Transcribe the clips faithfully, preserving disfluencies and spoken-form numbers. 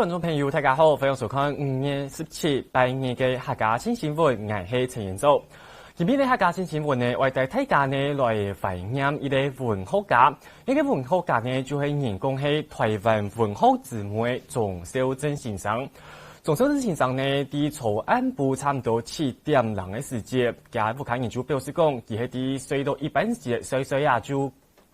眾朋友，大家好，歡迎收看五月十七拜二个客家新新聞，𠊎係陳彥祖。今晡日个客家新新聞呢，𠊎帶大家呢來懷念一个文學家。這个文學家呢，就係人講係台灣文學之母个鍾肇政先生。鍾肇政先生呢，在昨暗晡差毋多七點零个時節，佢屋下人就表示講，佢係在睡到一半時節，睡睡啊就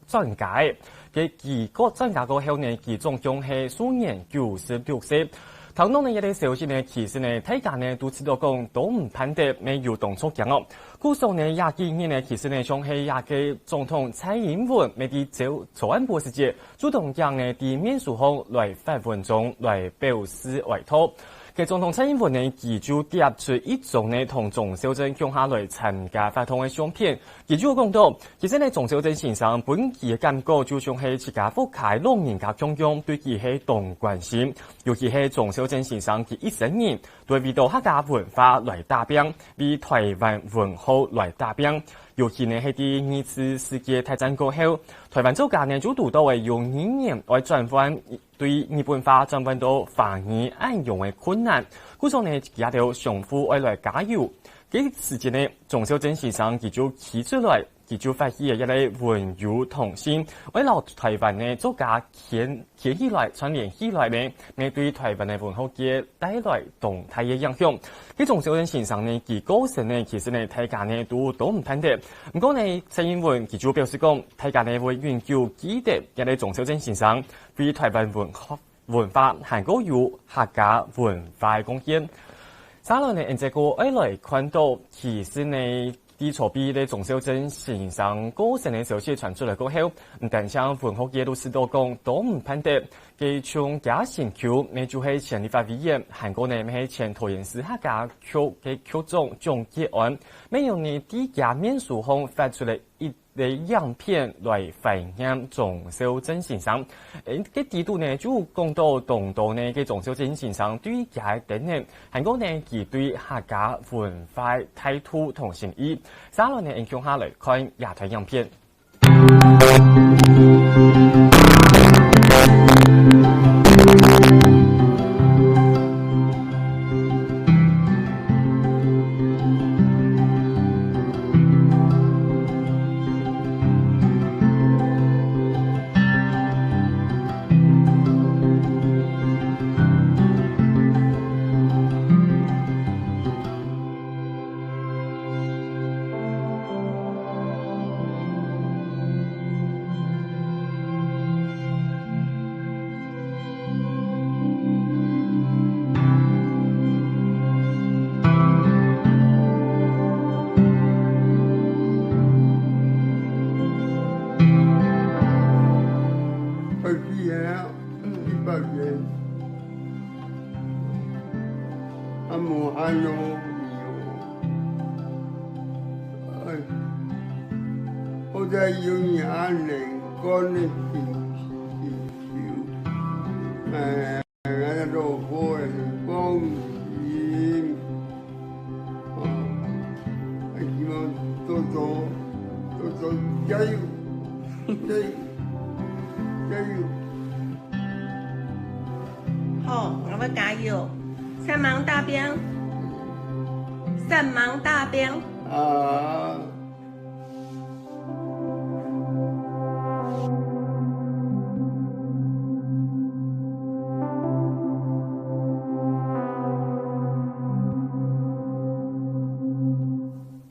轉家个。佢，佢過，轉家過後呢，佢總共係壽年九十六歲。聽到呢這个消息呢，其實呢，大家呢都知道講都毋盼得，乜有當著驚哦。故所呢，這幾日呢，其實呢，像係這个總統蔡英文，乜在昨，昨暗晡時節，就當驚呢，在面書項來發文章來表示哀悼。該總統蔡英文呢，佢就貼出一張呢，同鍾肇政共下來參加活動个相片。佢就講到， 其實呢，鍾肇政先生分佢个感覺就像係自家屋下个老人家共樣，對佢係當關心，尤其係鍾肇政先生佢一生人都為到客家文化來打拚，為台灣文學來打拚。尤其呢係在二次世界大戰過後，台灣作家呢就堵到有語言愛轉換，對日本話轉換到華語恁樣个困難。故所呢，佢兜相互愛來加油。該時節呢，鍾肇政先生佢就企出來， 佢就發起了一个文友同心，為摎台灣个作家牽，牽起來、串聯起來呢，乜對台灣个文學界帶來當大个影響。該鍾肇政先生呢，佢過身呢，其實呢，大家呢都，都毋盼得。毋過呢，蔡英文佢就表示講，大家呢會永久記得這个鍾肇政先生為台灣文學，文化，還過有客家文化个貢獻。接下來呢，𠊎等再過愛來看到，其實呢， 在昨晡日个鍾肇政先生過身个消息傳出來過後，毋單淨文學界都知道講都毋盼得，該像厥身軀，乜就係前立法委員，還過呢乜係前桃園市客家局个局長蔣介安，乜有呢在厥面書項發出了一个影片來懷念鍾肇政先生。誒，該底肚呢就講到當多呢，該鍾肇政先生對厥个等等 還過呢，佢對客家文化態度同心意。接下來呢，𠊎等共下來看這段影片。快毕业了，一百年。 啊，無恁樣。哎，好在有你恁能幹个心，心，心，哎，俺老婆个放心，哦，哎，希望多多，多多加油，加油，加油。 好，𠊎會加油。煞猛打拚，煞猛打拚。啊。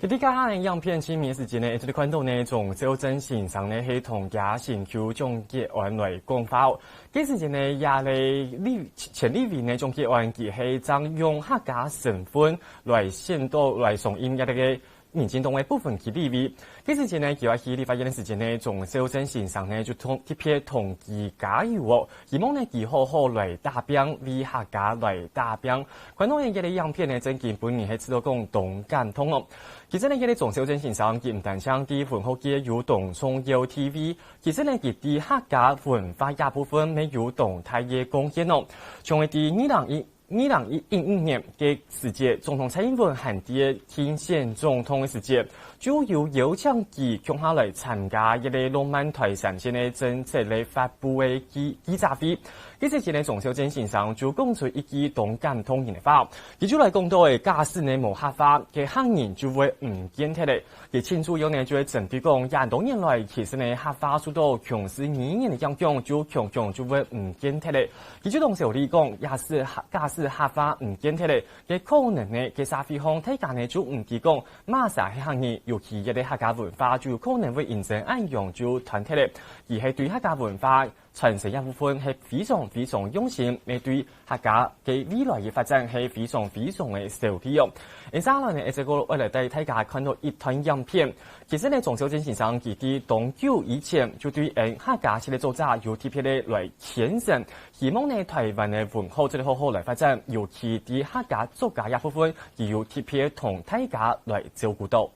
其實這下个影片盡尾个時節呢，𠊎等看到呢，鍾肇政先生呢，係同厥身軀蔣介安來講話哦。該時節呢，這个立，前立委呢，蔣介安佢係正用客家身份來宣讀、來上任這个民進黨个不分區立委。該時節呢，佢愛去立法院个時節呢，鍾肇政先生呢，就同，特別同佢加油哦，希望呢，佢好好來打拚，為客家來打拚。 看到這个影片呢，真經分人係試著講當感動哦。其實呢，這个鍾肇政先生佢毋單淨在文學界有當重要地位，其實呢，佢在客家文化這部分乜有當大个貢獻哦。像係在二零一，二零一五年个時節，總統蔡英文還在競選總統个時節，就有邀請佢共下來參加一个浪漫台三線个政策个發布个記，記者會。一息仔呢，鍾肇政先生就講出一句當感動人个話，佢就來講到个，假使呢無客話，該客人就會毋見忒咧。佢盡主要呢就會針對講，這當多年來，其實呢客話受到強勢語言个影響，就強強就會毋見忒咧。佢就當時有講，假使客，假使客話毋見忒咧，該可能呢，該社會項大家呢就毋知講麼儕係客人，尤其這个客家文化就可能會因為恁樣就斷忒咧。佢係對客家文化傳承這部分係非常非常用心，也對客家个未來个發展係非常非常个受利哦。接下來呢，這個𠊎來帶大家看到一段影片。其實呢，鍾肇政先生佢在當久以前就對𠊎等客家系列作者有特別个來牽線，希望呢台灣个文學做得好好來發展，尤其在客家作家這部分，佢有特別同大家來照顧到。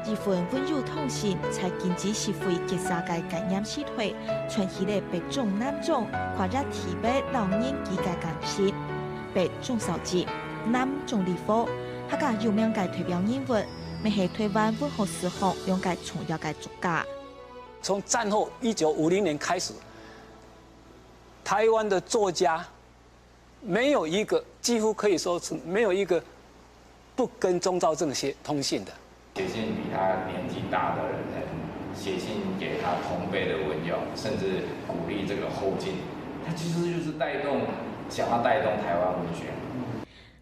一份溫柔通信，在經濟社會結社个概念時代，串起了北鍾南鍾，跨越地域摎年紀个感情。北鍾肇政，南鍾理和，客家有名个代表人物，乜係台灣文學史上兩个重要个作家。從戰後一九五零年開始，台灣的作家沒有一個，幾乎可以說是沒有一個不跟鍾肇政寫通信的。寫信給他年紀大的人，寫信給他同輩的文友，甚至鼓勵這個後進，他其實就是帶動，想要帶動台灣文學。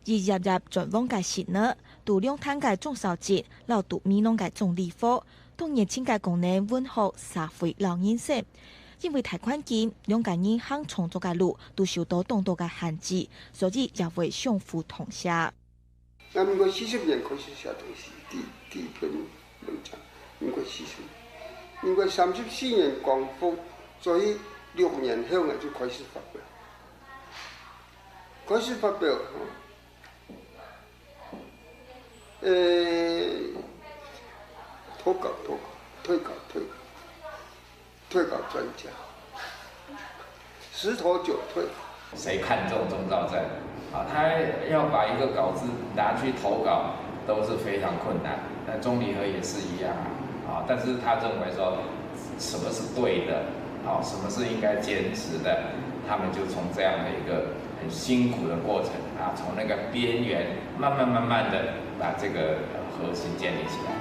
一頁頁轉彎个信呢，讀兩廳个鍾肇政，摎讀美濃个鍾理和，當熱情个講了文學、社會摎人生。因為大環境，兩個人行創作个路都受到當多个限制，所以也會相互通寫。 啊，民國四十年開始寫東西，第，第一篇文章，民國四十年。民國三十四年光復，所以六年後𠊎就開始發表。開始發表，吼，呃，投稿，投稿，退稿，退稿。 退稿專家，十投九退。誰看中鍾肇政？啊，他要把一個稿子拿去投稿都是非常困難。那鍾理和也是一樣啊，啊，但是他認為說，什麼是對的，啊，什麼是應該堅持的，他們就從這樣的一個很辛苦的過程啊，從那個邊緣慢慢慢慢地把這個核心建立起來。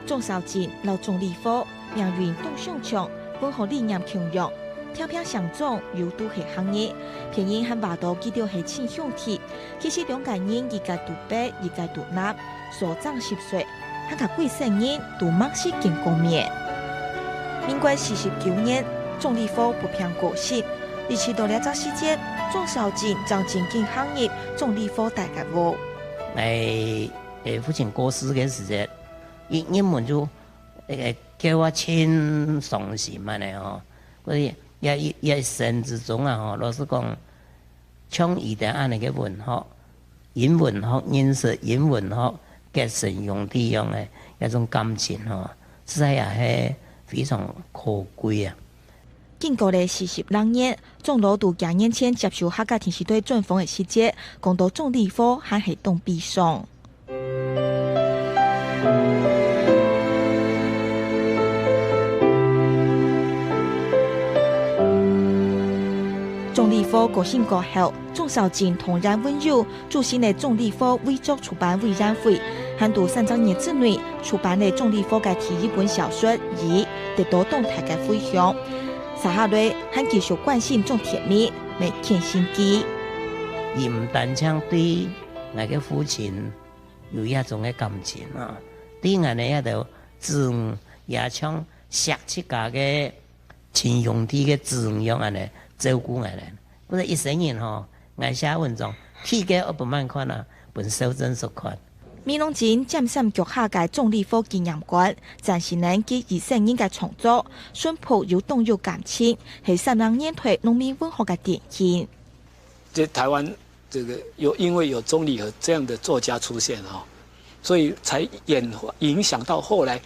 鍾肇政摎鍾理和 命運當相像，文學理念共樣，平平相撞又都係客人，別人還話到佢兜係親兄弟，其實兩個人一個都北，一個都南，相差十歲，還較幾十年都毋識見過面。民國四十九年，鍾理和發病過身，一直到這隻時節，鍾肇政正正經行入鍾理和戴个屋。欸，欸，父親過世个時節，一入門就 欸，叫𠊎盡傷心恁呢吼。所以這一，這一生之中啊吼，老實講，像佢等恁呢个文學，因文學認識，因文學結成兄弟樣个這種感情吼，實在也係非常可貴啊。經過了四十零年，鍾老在幾年前接受客家電視台專訪个時節，講到鍾理和還係當悲傷。 鍾理和過身過後，鍾肇政同樣溫柔，組成了鍾理和遺作出版委員會，還在三隻月之內出版了鍾理和个第一本小說《雨》，得到當大个迴響。接下來還繼續關心鍾天明，乜牽心佢。佢毋單淨對𠊎个父親 有這種个感情啊，對𠊎等這兜子女也像惜自家个親兄弟个子女樣恁呢照顧𠊎等。故所一生人吼，𠊎寫文章，第一个愛分麼人看啊，分肇政叔看。美濃鎮尖山腳下个鍾理和紀念館，展示了佢一生人个創作，純樸又當有感情，係三零年代農民文學个典型。在台灣這個有，因為有鍾理和這樣的作家出現哈，所以才演化，影響到後來，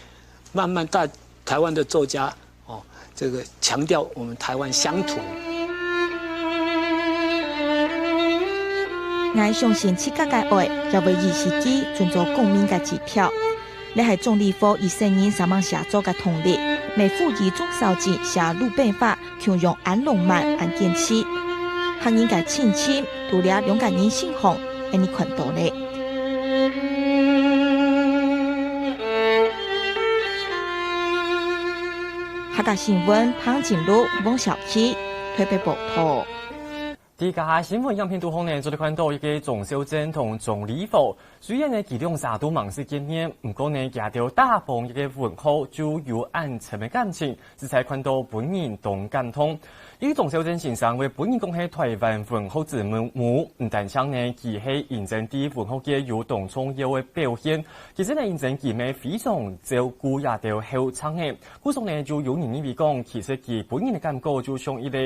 慢慢大，台灣的作家哦，這個強調我們台灣鄉土。𠊎相信自家个愛，也會以自己準做公民个支票。這係鍾理和一生人煞猛寫作个動力。梅福姨鍾肇政寫魯冰花，共樣恁浪漫、恁堅持。客人个親情，在這兩個人身上，𠊎等看到咧。客家新聞，彭靜茹、汪小琪，台北報導。 在這下新聞影片肚項呢，做得看到一個鍾肇政同鍾理和。雖然呢，佢兩儕都吂識見面，毋過呢，佢兜打幫一個文學就有恁深个感情，實在看到分人當感動。因為鍾肇政先生會分人講係台灣文學之母，毋單淨呢，佢係認真在文學界有當重要个表現，其實呢，認真佢乜非常照顧這兜後生个。故所呢，就有人認為講，其實佢分人个感覺就像一個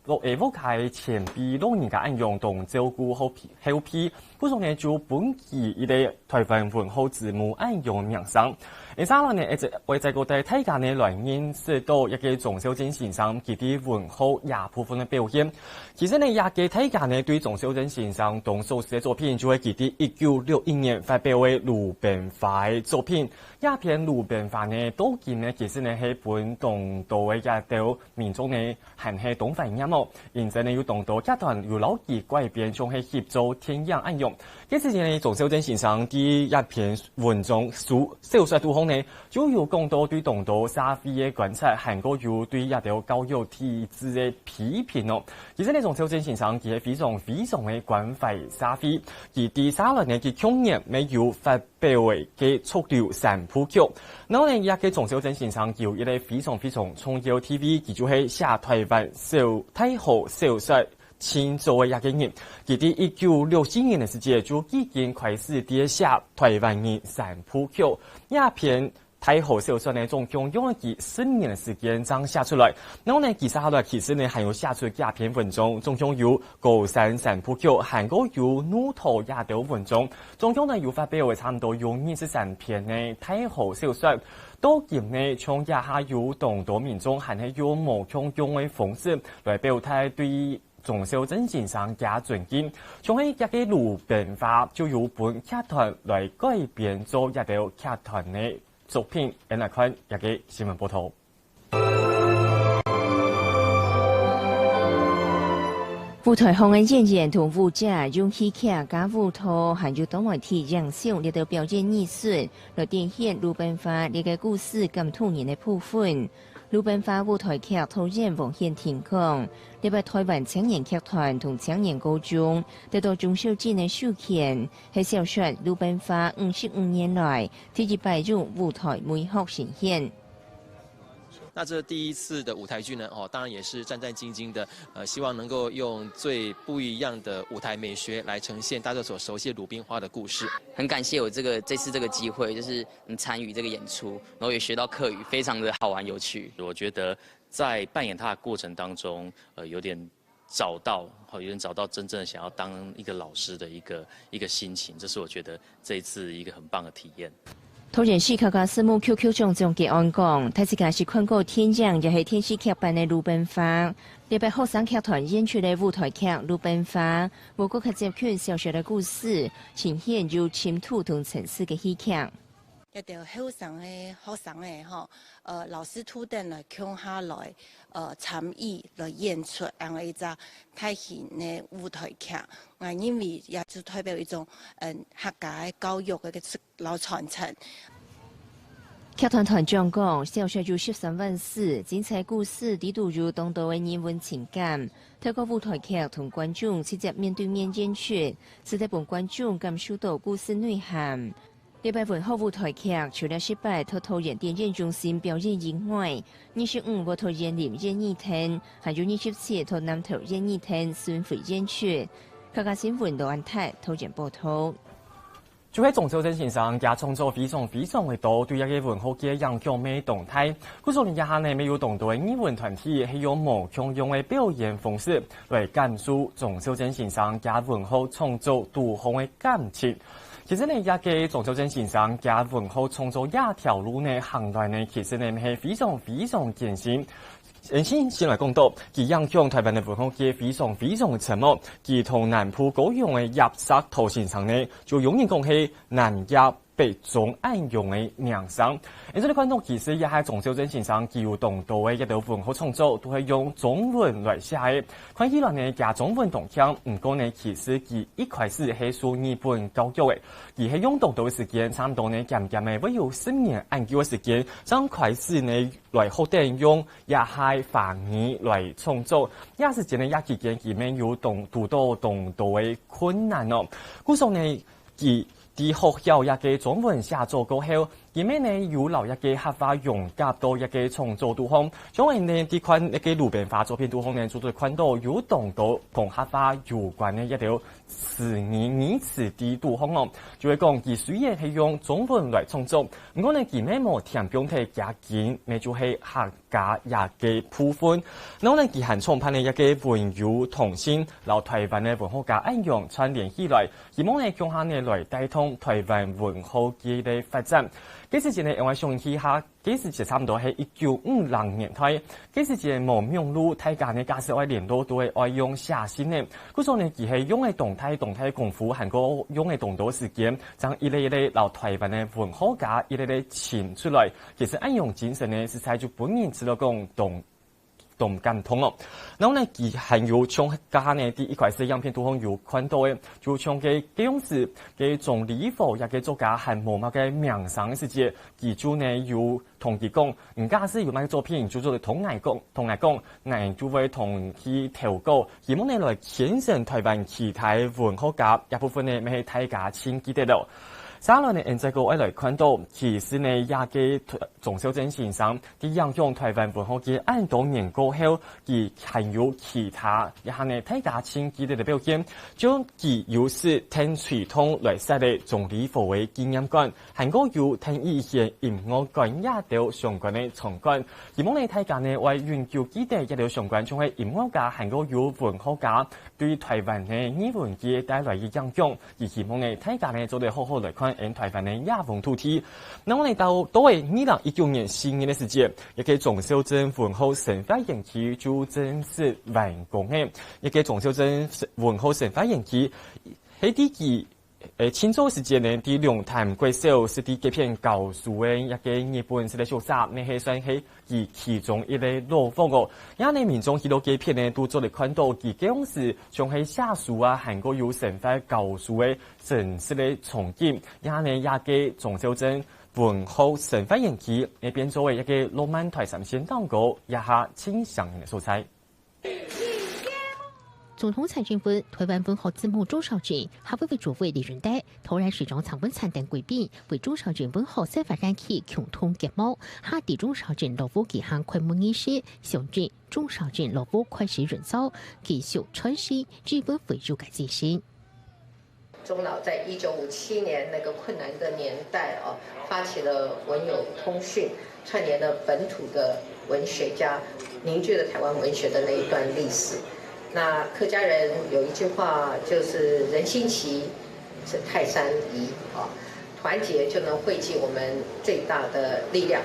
屋，誒，屋下个前輩老人家恁樣當照顧後輩，後輩，故所呢就分佢一個台灣文學之母恁樣个名聲。誒，接下來呢，誒，再，𠊎再過帶大家呢來認識到一個鍾肇政先生佢在文學這部分个表現。其實呢，這個大家呢對鍾肇政先生當熟識个作品，就係佢在一九六一年發表个《魯冰花》个作品。這篇《魯冰花》呢，到今呢，其實呢係分當多个這兜民眾呢 還係當懷念哦。因此呢，有當多劇團有摎佢改編，像係合作電影恁樣。該時節呢，鍾肇政先生在這篇文章書，小說肚項呢，就有講到對當多社會个觀察，還過有對這兜教育體制个批評哦。其實呢，鍾肇政先生佢係非常非常个關懷社會，佢在接下來呢，佢去年乜有發 表个《黜鏤三部曲》。然後呢，這個鍾肇政先生佢有一個非常非常重要个地位，佢就係寫台灣小，大河小說盡早个一個人。佢在一九六四年个時節，就已經開始在寫台灣人三部曲。這篇大河小說呢，總共用了佢十年个時間正寫出來。然後呢，佢接下來其實呢，還有寫出幾篇文章，總共有 高山三部曲，還過有《怒濤》這兜文章，總共呢有發表个差毋多有二十三篇个大河小說。到今呢，像這下有當多民眾還係用無共樣个方式來表達對鍾肇政先生个尊敬，像係這個《魯冰花》就有分劇團來改編做這兜劇團个作品。𠊎等來看這個新聞報導。 舞台項个演員同舞者用戲劇、加舞蹈，還有多媒體影像這兜表演藝術，來展現《魯冰花》這個故事感動人个部分。《魯冰花》舞台劇導演黃顯庭講，這擺台灣青年劇團同青年高中得到鍾肇政个授權，係小說《魯冰花》五十五年來第一擺用舞台美學呈現。 那這第一次的舞台劇呢，哦，當然也是戰戰兢兢的，呃，希望能夠用最不一樣的舞台美學來呈現大家所熟悉的魯冰花的故事。很感謝有這個，這次這個機會，就是能參與這個演出，然後也學到客語，非常的好玩有趣。我覺得在扮演他的過程當中，呃，有點找到，哦，有點找到真正想要當一個老師的一個，一個心情，這是我覺得這一次一個很棒的體驗。 桃園市客家事務局局長張吉安講，大自家係看過電影也係電視劇版个《魯冰花》，這擺學生劇團演出个舞台劇《魯冰花》，無過較接近小說个故事，呈現有深度同層次个戲劇。一兜後生个學生个吼，呃，老師都等來共下來，呃，參與來演出恁樣一隻大型个舞台劇。𠊎認為也就代表一種，嗯，客家个教育个 摎傳承。劇團團長講，小說有十三萬字，精彩故事裡肚有當多个人文情感，透過舞台劇同觀眾直接面對面演出，使得分觀眾感受到故事內涵。這擺文學舞台劇除了十擺在桃園電影中心表演以外，二十五會在員林演藝廳，還有二十七在南投演藝廳巡迴演出。客家新聞羅安泰桃園報導。 就係鍾肇政先生佢創作非常非常个多，對這個文學界影響乜當大。故所這下呢乜有當多个藝文團體係用無共樣个表演方式來感受鍾肇政先生佢文學創作肚項个感情。其實呢，這個鍾肇政先生佢文學創作這條路呢行來呢，其實呢係非常非常艱辛。先先先來講到，佢影響臺灣个文學界非常非常个深哦。佢同南部高雄个葉石陶先生呢，就有人講係南葉北中恁樣个名聲。因此你看到，其實也係鍾肇政先生佢有當多个一兜文學創作，都係用中文來寫个。看起來呢，佢中文當強，毋過呢，其實佢一開始係受日本教育个，佢係用當多个時間，差毋多呢，漸漸个會有十年恁久个時間，正開始呢，來學等用 也係華語來創作。這時節呢，這期間佢乜有當，堵到當多个困難哦。故所呢，佢在學曉這个中文寫作過後，佢乜呢有摎這个客話融合到這个創作肚項。像𠊎呢，在看這个路邊畫作品肚項呢，就會看到有當多同客話有關个一兜詞語、語詞在肚項哦。就係講，佢雖然係用中文來創作，毋過呢，佢乜無添放忒厥根，乜就係客 家這个部分。然後呢，佢還創辦了一个文友同心，摎臺灣个文學家恁樣串聯起來，希望呢，共下呢來帶動臺灣文學界个發展。該時節呢，𠊎想起下，該時節差毋多係一九五零年代，該時節無網路，大家呢假使愛聯絡，都會愛用寫信呢。故所呢，佢係用了當大當大个功夫，還過用了當多時間，正一粒一粒摎臺灣个文學家一粒粒尋出來。 其實恁樣精神呢，實在就分人知道講當，當感動哦。然後呢，佢還有像該下呢，在一開始个影片肚項有看到个，就像該，該樣時，該鍾理和這个作家還無麼个名聲个時節，佢就呢有同佢講，你假使有麼个作品，就做得同𠊎講，同𠊎講，𠊎就會同佢投稿，希望呢來牽成臺灣其他文學家，這部分呢，乜係大家盡記得咯。接下來呢，𠊎再過愛來看到，其實呢，這个 鍾肇政先生，在影響臺灣文學界恁多年過後，佢還有其他一項呢，大家盡記得个表現，就佢有時𢯭吹筒來設立鍾理和个紀念館，還過有𢯭以前音樂館這兜相關个場館。希望呢，大家呢，會永久記得這兜相關，像係音樂家，還過有文學家，對臺灣个藝文界帶來个影響。 佢希望呢，大家呢做得好好來看𠊎臺灣个這方土地。那麼呢，到，到了二零一九年四月个時節，一个鍾肇政文學生活園區就正式完工了。一个鍾肇政文學生活園區，係在佢，誒，清朝時節呢，在龍潭國小，係在該片教書个一个日本式个宿舍，乜係算係 佢其中一个老屋哦。這呢，民眾去到該片呢，都做得看到佢該樣時像係寫書啊，還過有生活教書个真實个場景。這呢，這个鍾肇政文學生活園區，會變做一个浪漫台三線蛋糕，這下盡想念个所在。 總統蔡英文、臺灣文學之母鍾肇政、客委會主委李仁德、桃園市長陳文燦等貴賓為鍾肇政文學生活園區共同揭幕，下在鍾肇政老屋舉行開幕儀式，象徵鍾肇政老屋開始運作，繼續傳承日本回憶个精神。 鍾老在一九五七年那個困難的年代哦，發起了文友通訊，串聯了本土的文學家，凝聚了台灣文學的那一段歷史。那客家人有一句話，就是"人心齊，是泰山移"啊，團結就能匯集我們最大的力量。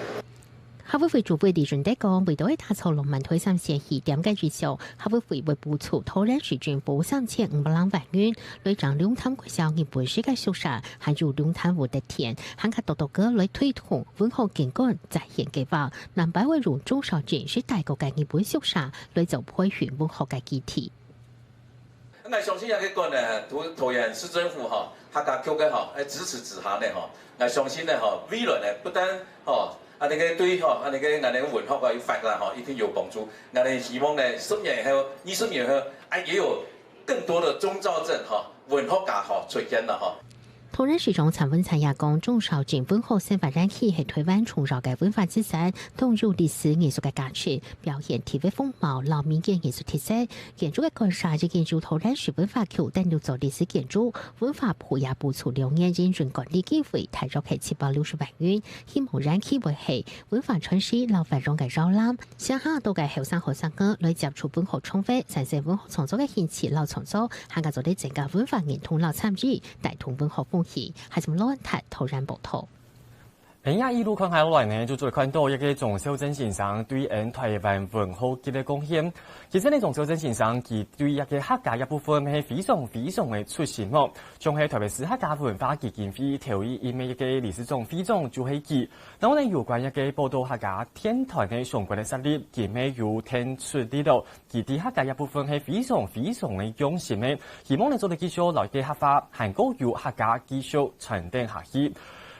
客委會主委李仁德講，為著愛打造浪漫台三線起點个意象，客委會會補助桃園市政府三千五百零萬元，來將龍潭國小日本式个宿舍，還有龍潭武德殿，還較多多个來推動文學景觀再現計畫。南北會用鍾肇政時代个日本宿舍來做培訓文學个基地。 𠊎相信這个館呢，桃，桃園市政府吼，客家局个吼，愛支持之下呢吼，𠊎相信呢吼，未來呢，不但吼，恁呢个對吼，恁呢个𠊎等个文學啊有發展吼，一定有幫助。𠊎等希望呢，十年後、二十年後，還也有更多的鍾肇政吼，文學家吼出現了吼。 桃園市長陳文燦也講，鍾肇政文學生活園區係台灣重要个文化資產，當有歷史藝術个價值，表現地域風貌摎民間藝術特色。建築个館舍已經由桃園市文化局登錄做歷史建築，文化部也補助兩年營運管理經費，大約係七百六十萬元，希望園區會係文化傳承摎繁榮个搖籃。 城下多个後生學生仔來接觸文學場域，產生文學創作个興趣摎創作，還較做得增加文化認同摎參與，帶動文學風氣。還係羅安達桃園報導。恁樣一路看下來呢，就做得看到一個鍾肇政先生對𫣆臺灣文學界个貢獻。其實呢，鍾肇政先生佢對一個客家這部分係非常非常个出心哦。像係臺北市客家文化基金會頭一任个一個理事長、會長就係佢。然後呢，有關一個寶島客家電台个相關个設立，佢乜有挺出力哦。 佢對客家這部分係非常非常个用心个，希望呢做得繼續摎這個客話，還過有客家繼續傳承下去。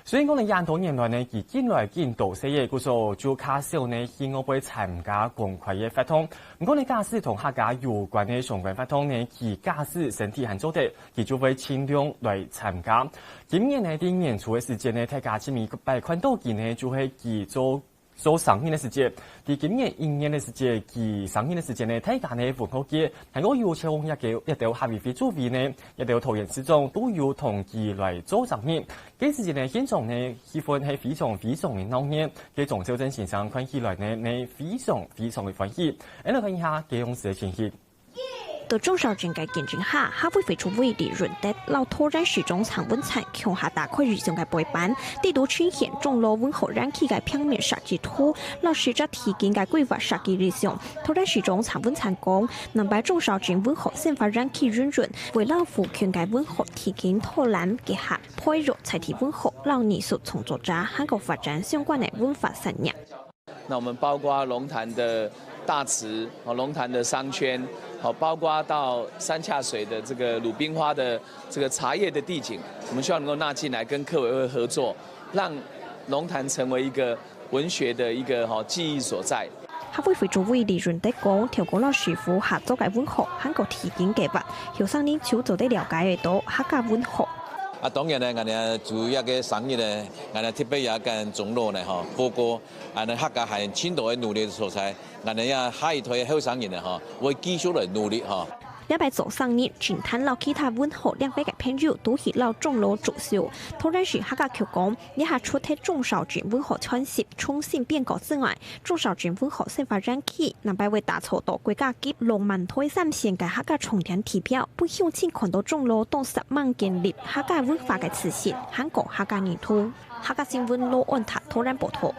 雖然講呢，恁多年來呢，佢緊來緊多事个，故所就較少呢去外背參加公開个活動。毋過呢，假使同客家有關个相關活動呢，佢假使身體還做得，佢就會盡量來參加。今年呢，在年初个時節呢，大家盡尾擺看到佢呢，就係佢做 做生日个時節，在今年一月个時節，佢生日个時節呢，大家呢文學界還過有像一個一兜客委會主委呢，一兜桃園市長都有同佢來做生日。該時節呢，現場呢氣氛係非常非常个鬧熱，該鍾肇政先生看起來呢，呢非常非常个歡喜。𫣆來看一下該當時个情形。 在鍾肇政个見證下，客委會主委李仁德摎桃園市長鄭文燦共下打開理想个背板，底肚呈現鍾老文學園區个平面設計圖，摎實際提供个規劃設計理想。桃園市長鄭文燦講，南北鍾肇政文學生活園區營運，為摎附近个文學提供導覽、結合、培育在地文學摎藝術創作者，還過發展相關个文化產業。 那我們包括龍潭的大池，哦，龍潭的商圈，哦，包括到三恰水的這個魯冰花的這個茶葉的地景，我們希望能夠納進來跟客委會合作，讓龍潭成為一個文學的一個，哦，記憶所在。客委會主委李仁德講，透過摎市府合作个文學，還過提供計畫，後生人就做得了解得到客家文學。啊，當然呢，𠊎等主要个生日呢，𠊎等特別也跟鍾老呢，吼，報告 𫣆俚客家還盡多个努力个所在，𫣆俚也下一代个後生人呢，吼，會繼續來努力，吼。這擺做生日，淨談摎其他文學領域个朋友都去摎鍾老祝壽。桃園市客家局講，這下除忒鍾肇政文學傳承重新變革之外，鍾肇政文學生活園區，南北會打造到國家級浪漫台三線个客家重點地標，分鄉親看到鍾老當十萬建立客家文化个自信，還過客家認同。客家新聞羅安達桃園報導。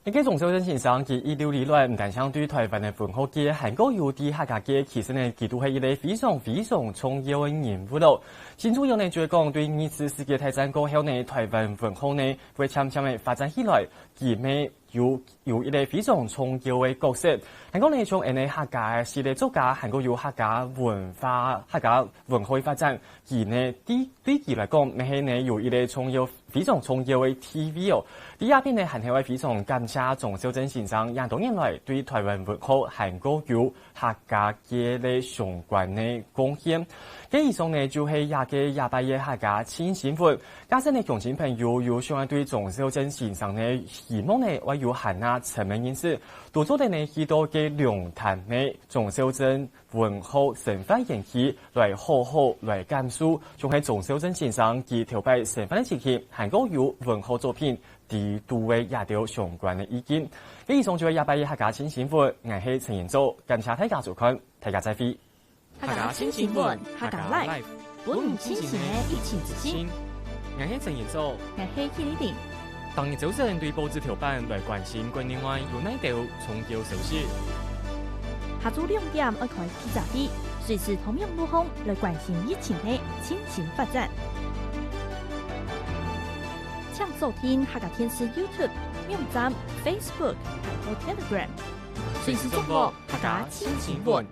該鍾肇政先生佢一路以來，毋單淨對臺灣个文學界，還過有在客家界，其實呢，佢都係一個非常非常重要个人物咯。真主要呢，就係講對二次世界大戰過後呢，臺灣文學呢，會漸漸个發展起來，佢乜有，有一個非常重要个角色。還過呢，像𫣆俚客家个系列作家，還過有客家文化、客家文學个發展， 佢呢，對，對佢來講，乜係呢有一個重要、非常重要个地位哦。在這片呢，還係愛非常感謝鍾肇政先生，恁多年來對臺灣文學還過有客家界个相關个貢獻。該以上呢，就係這個禮拜个客家新新聞。假使呢，鄉親朋友有想愛對鍾肇政先生呢，希望呢，愛有還較深个認識，都做得呢，去到該龍潭个鍾肇政 文學生活園區來好好來感受，像係鍾肇政先生佢頭擺生活个情形，還過有文學作品，在都會這兜相關个意見。該以上就係這擺个客家新新聞，𠊎係陳延祖，感謝大家收看，大家再會。客家新新聞，客家Life，分你清醒个疫情資訊。𠊎係陳延祖，𠊎係K麗玲。 逐日朝晨對報紙頭版來關心國內外有哪兜重要消息。下晝兩點愛開記者會，隨時同樣路項來關心疫情个最新發展。請鎖定客家電視YouTube、網站、Facebook，還有Telegram，隨時掌握客家新新聞。